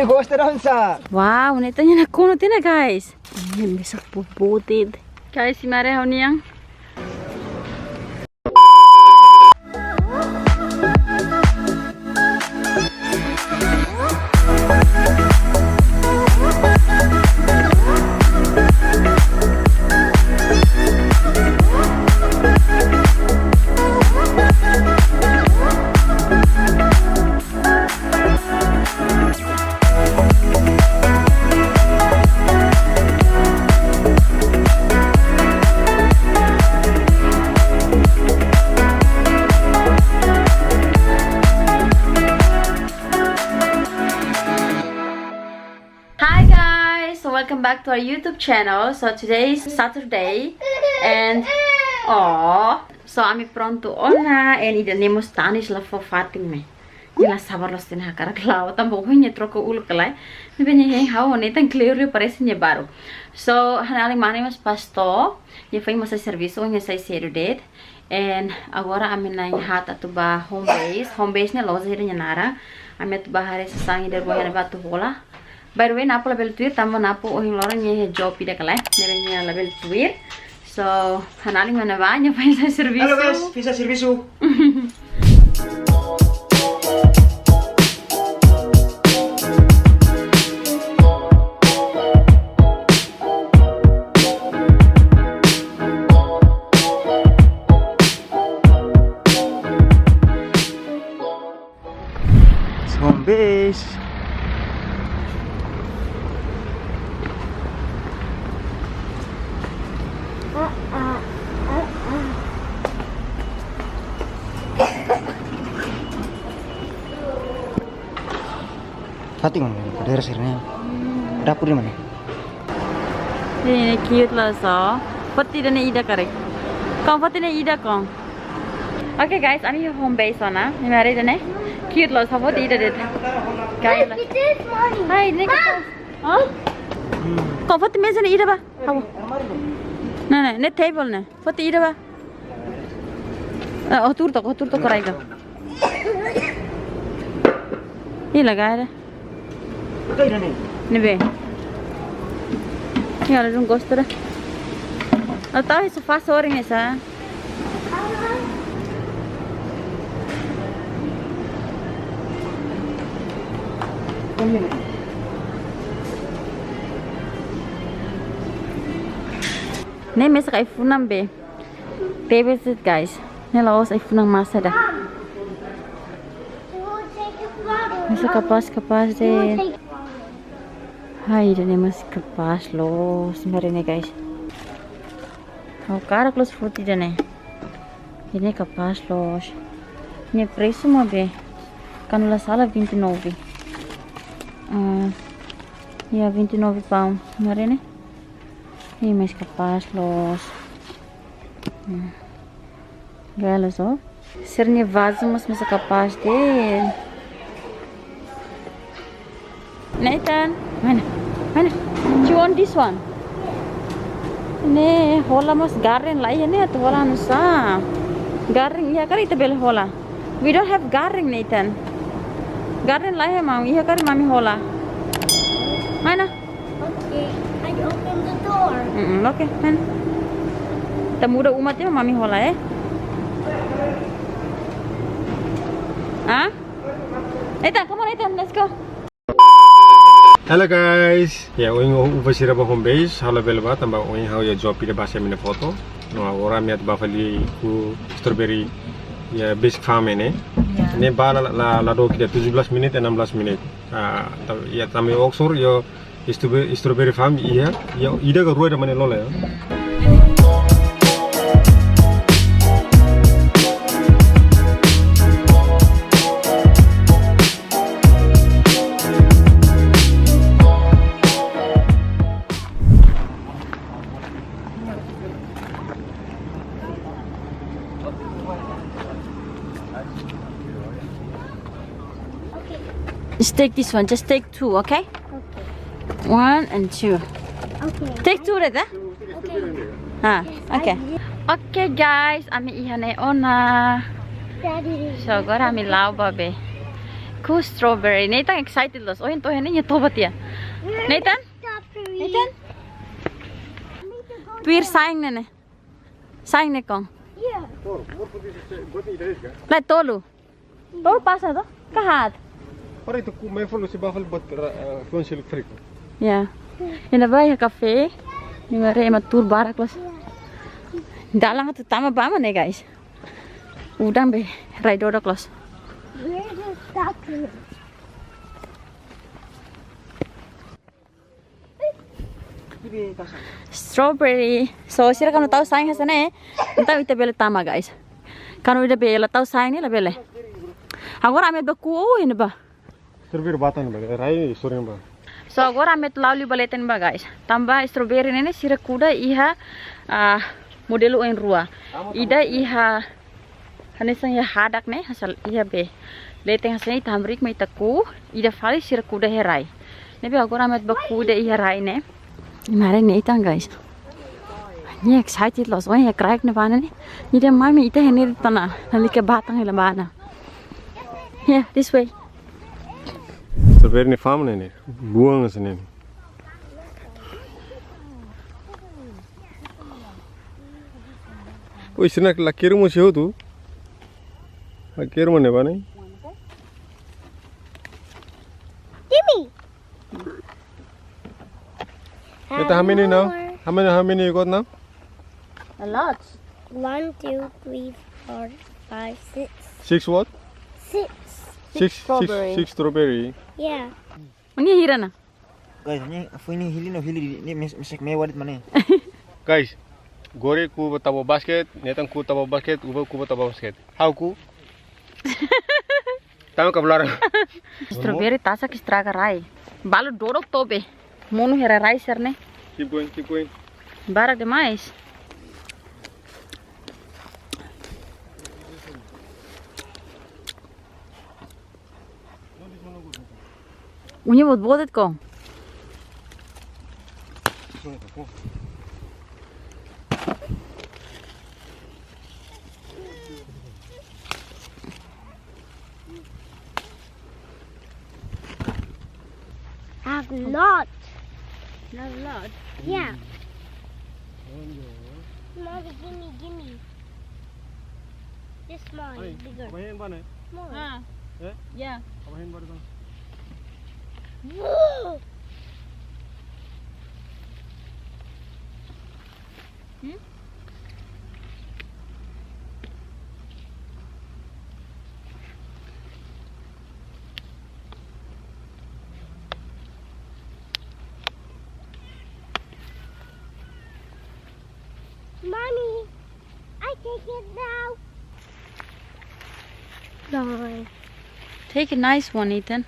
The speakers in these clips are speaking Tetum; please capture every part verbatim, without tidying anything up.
Gosta dansa. Wow, ne'e tanya na kono tena, guys. Ne'e mesak bobotit. Guys, imi haree ha'u-nian. Hi guys, so welcome back to our YouTube channel. So today is Saturday and oh, so ami prontu ona and ida-ne'e mós tanis la fó fatin ne'e. Nia la sabar loos tiha ona hakarak la'o, tanba ohin nia troka uluk ka lae. Ne'ebé nia hein ha'u, ne'e tan clearly parese nia baruk. So, ha'u-nia alin mane mós pastór, nia foin mós sai servisu, nia sai sedu de'it. And agora ami na'in-haat atu bá home base. Home base ne'e loja ida nia naran. Ami atu bá haree sasán ida rua iha ne'ebá atu hola. By the way, Napo labele tuir, tanba Napo ohin loron nia iha job ida ka lae. Ne'ebé nia labele tuir. So, ha'u-nia alin mane bá, nia foin sai servisu. Halo guys, foin sai servisu. Home base. Fatin mana? Daerah sini. Dapur di mana? Ne'e, ne'e cute loos. Foti ida-ne'e ida karik. Kong foti ne'e ida kong. Okay guys, ami home base ona. Ne'e haree ida-ne'e. Cute loos, foti ida de'it. Guys. It is morning. Hai, ne'e Mom! Hah? Kong foti meza ne'e ida bá. Hau. Ne'e, ne'e, ne'e table ne'e. Foti ida bá. Eh, oh, tuur took, oh, tuur took rai ka. Ih, la gaya. Ne'ebé. Ya, la dun gosta da. Atu tau iha sofá sorin ne'e sa. Ne'e mesak ai-funan be. Tebes de'it, guys. Ne'e la'ós ai-funan masa ida. Mesak kapás, kapás de'it. Ai, ida-ne'e mós kapás loos, imi haree ne'e, guys. Ha'u hakarak loos foti ida-ne'e. Ida-ne'e kapás loos. Nia presu maibé, kuandu la sala vinte e nove. Ah, ya, vinte e nove pound. Imi haree ne'e. Ih, mais kapás loos. Hmm. Gaya loos, oh. Sira-nia vazu mós mesak kapás de'it. Nathan, mana? Mana? You want this one? Ne'e, hola mós garden la iha ne'e, atu hola nusá? Garden iha karik ita bele hola. We don't have garden, Nathan. Garden la iha, Mami. Iha karik Mami hola. Mana? Okay, I open the door. Mm-mm, okay, mana? Ita muda uma tiha, Mami hola, eh? Ah? Nathan, come on, Nathan, let's go. Hello guys, ya, ohin uva sira bá home base, ha'u labele bá, tanba ohin ha'u iha job ida bá hasai ami-nia foto. No, agora ami atu bá fali ko'a strawberry, ya, Basic Farm ne'e. Ya. Ne'e bá la, la, la dook ida tujuh belas menit, enam belas menit. Ah, ta-, ya, tanba Oxford, ya, strawberry, strawberry farm, ya, ya, ida ka rua ida mak ne'e lola, ya. Just take this one, just take two, okay? Okay. One and two. Okay. Take two, right? Okay. Ah, okay. Oke guys, ami iha ne'e ona. So, agora ami la'o bá be. Ku strawberry. Nathan excited loos. Ohin to'o iha ne'e nia toba tiha. Nathan? Strawberry. Nathan? Tuir saing ne'e ne'e. Saing ne'e kon. Yeah. Lae tolu. Tolu pasa to? Ka haat? Para itu ku main falo si bafal buat ra-, eh, falo si friko. Ya. Ida-ne'e ba iha kafé. Nia haree ema tuur barak loos. Dalan atu tama ba mak ne'e, guys. Udan be rai dodok loos. Where is that? Strawberry. So, sira kuandu tau saing hanesan ne'e, entaun ita bele tama, guys. Kuandu ita bele tau saing ne'e labele. Agora ami atu ba kuu ne'ebá. Strawberry batan ba, rai sorin ba. So, agora ami atu la'o liu ba leten ba, guys. Tanba strawberry ne'e ne'e sira kuda iha, ah, modelu oin rua. Ida iha hanesan iha hadak ne'e, hanesan iha be leten hanesan ne'e ita hamriik mak ita kuu, ida fali sira kuda iha rai. Ne'ebé agora ami atu ba kuu ida iha rai ne'e. Imi haree Nathan, guys. Nia excited loos, wah, nia kraik ne'ebá ne'e. Nia dehan mami ita iha ne'e de'it ona, lalika batan hela bá ona. Yeah, this way. Strawberry nia farm ne'e ne'e, buang hanesan ne'e. Ui, sira la kere mós hotu. La kere mós ne'ebá ne'e. Gimme. Nathan, how many now? More. How many, how many you got now? A lot. One, two, three, four, five, six. Six what? Six. Six, six, strawberry. Six strawberry. Yeah. Nia hira ona? Guys, nia foin hili no hili, nia mes-, mesak mewah de'it mak ne'e. Guys, Gori kuu ba tau ba basket, Nathan kuu tau ba basket, Uba kuu ba tau ba basket. Ha'u kuu. Tama ka belar. Strawberry tasak estraga rai. Balu dodok tobe. Monu hela rai sira ne'e. Keep going, keep going. Barak demais. Uña boot-boot de'it kon. Have lot. Not a lot. Yeah. Mommy, gimme, gimme. This small, bigger. Apa yang mana? Small. Ah. Eh? Yeah. Apa yang baru? Whoa! Hmm? Mommy, I take it now. Bye. Take a nice one, Ethan.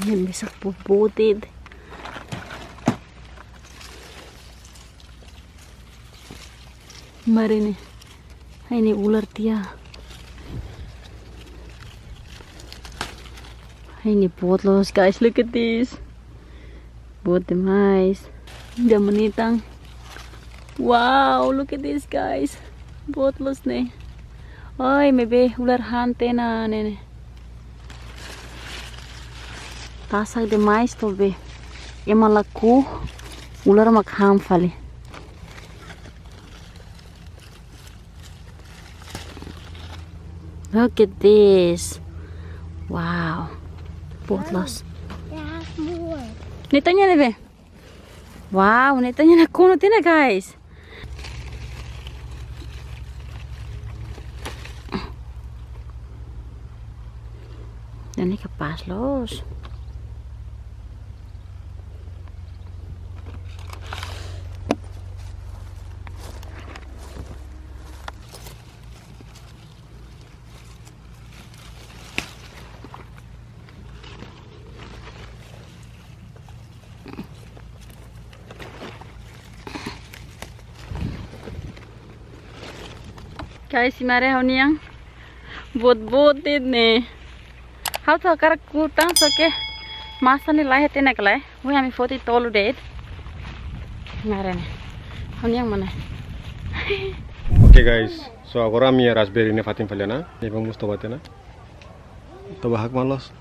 Nia mesak boot-boot de'it. Mari ne'e. Ai ne'e ular tiha. Ai ne'e boot loos, guys, look at this. Boot demais. Ida mak Nathan. Wow, look at this, guys. Boot loos ne'e. Oi, maibé ular han tiha ona ne'e ne'e. Tasak demais tobe. Ema la kuu, ular mak han fali. Look at this. Wow. Boot loos. They have more. Nathan nia ne'ebé? Wow, Nathan nia nakonu tiha ona, guys. Ida-ne'e kapás loos. Guys, imi haree ha'u-nian boot-boot de'it ne'e. Ha'u atu hakarak kuu tan, só ke masa ne'e laiha tiha ona ka lae. Wi, ami foti tolu de'it. Ngarene. Ha'u-nian mana? Oke guys, so agora ami raspberry ne'e fatin fali ona. Ne'e bang mus toba tiha ona. Toba hak malos.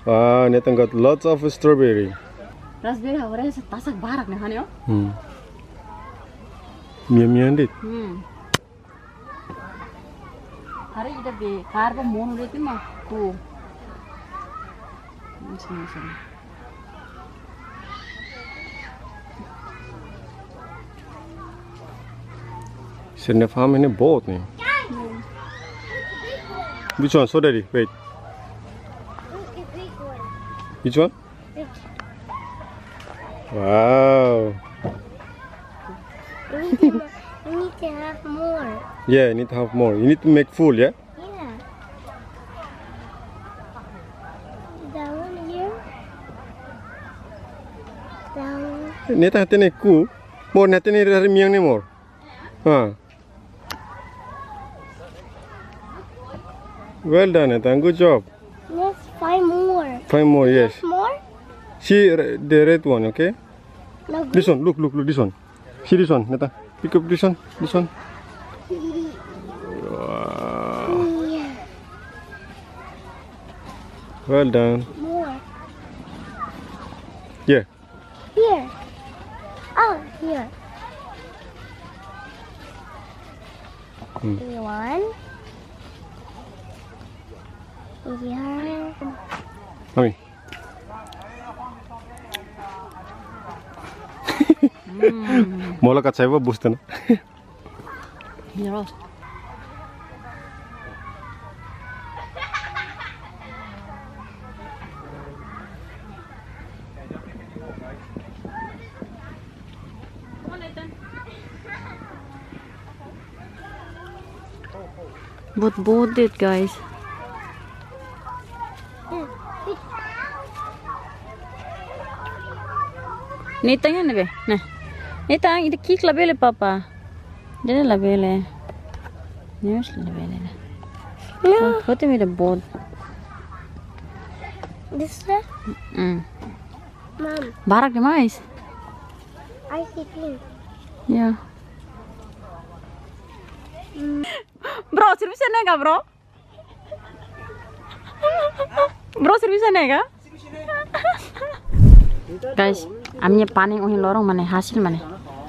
Wah, Nathan got lots of strawberry. Raspberry agora tasak barak ne'e, ha'u-nian, oh. Hmm. Mian-mian de'it. Hmm. Haree ida be karba monu de'it mak ku'u. Sini, sini. Sira-nia farm ne'e boot ne'e. Which one? So daddy, wait. Which one? Wow. We need to, we need to have more. Yeah, you need to have more. You need to make full, yeah? Yeah. That one here. That one. Ne'e ita hatene ku'u. Mor, ne'e ita hatene dari mian ne'e, Mor. Ha. Well done, Nathan. Good job. Yes, five more. Five more, yes. More? See r-, the red one, okay? No, this one, look, look, look, this one. See this one, Nathan. Pick up this one, this one. Wow. Yeah. Well done. More. Yeah. Here. Oh, here. Hmm. One. Here. Mami. Mm. Mola kat saya ba bus tana. Yes. Boot-boot de'it, guys. Ne'e tangan be. Nah. Ne'e tangan ida ki'ik labele, papa. Ida labele. Ne'e labele. No. Put him in the boat. This way? Mm. Mom. Barak demais. I see pink. Ya. Mm. Bro, servisu nega, bro? Bro, servisu nega? Guys, ami-nia panen ohin loron mak ne'e hasil mak ne'e.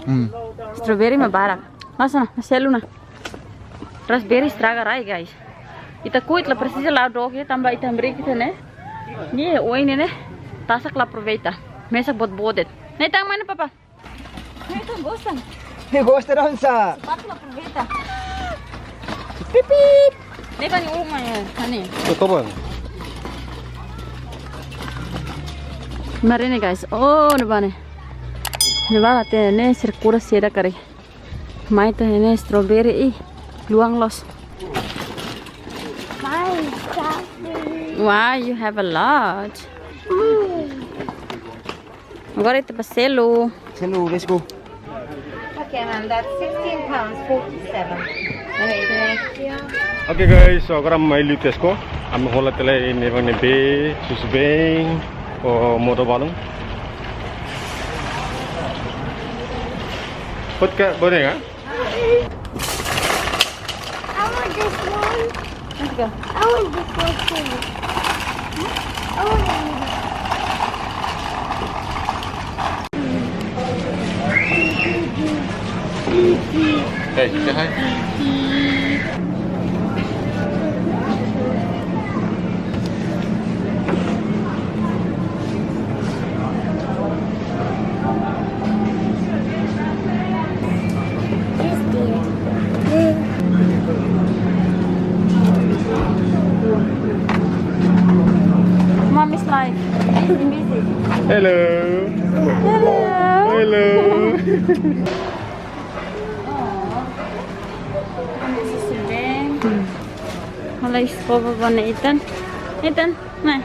Hmm. Strawberry mak barak. Langsung na, selu na. Raspberry estraga rai, guys. Ita ku'u la presiza la'o dook, tanba ita hamriik ita ne'e. Ne'e, oin ne'e. Tasak la aproveita. Mesak boot-boot de'it. Ne'e tangan mana, papa? Ne'e tangan gosta. Ne'e gosta dansa. Sepatu la aproveita. Pip, pip. Ne'e bani uma ya, hani. Tuh, coba. Mari ne'e, guys. Oh, ne'ebá ne'e. Ne'ebá la hatene, ne'e sira kura seda kari. Mai ita hatene strawberry, ih, luan loos. Mai, strawberry. Wow, you have a lot. Mm. Agora ita bá selu. Selu, let's go. Okay, ma'am, that's sixteen pounds forty-seven. Okay, thank you. Oke guys, so agora mai liu Tesco. Ami hola tiha lai ne'ebá ne'ebé, susubeen, ou modo balun. Put ka, boleh ka? I want this one. Let's go. I want this one too. I want it. Hey, say hi. Mommy's life. Busy, busy. Hello. Hello. Hello. This is Ben. Hola, escoba ba Nathan. Nathan, mai.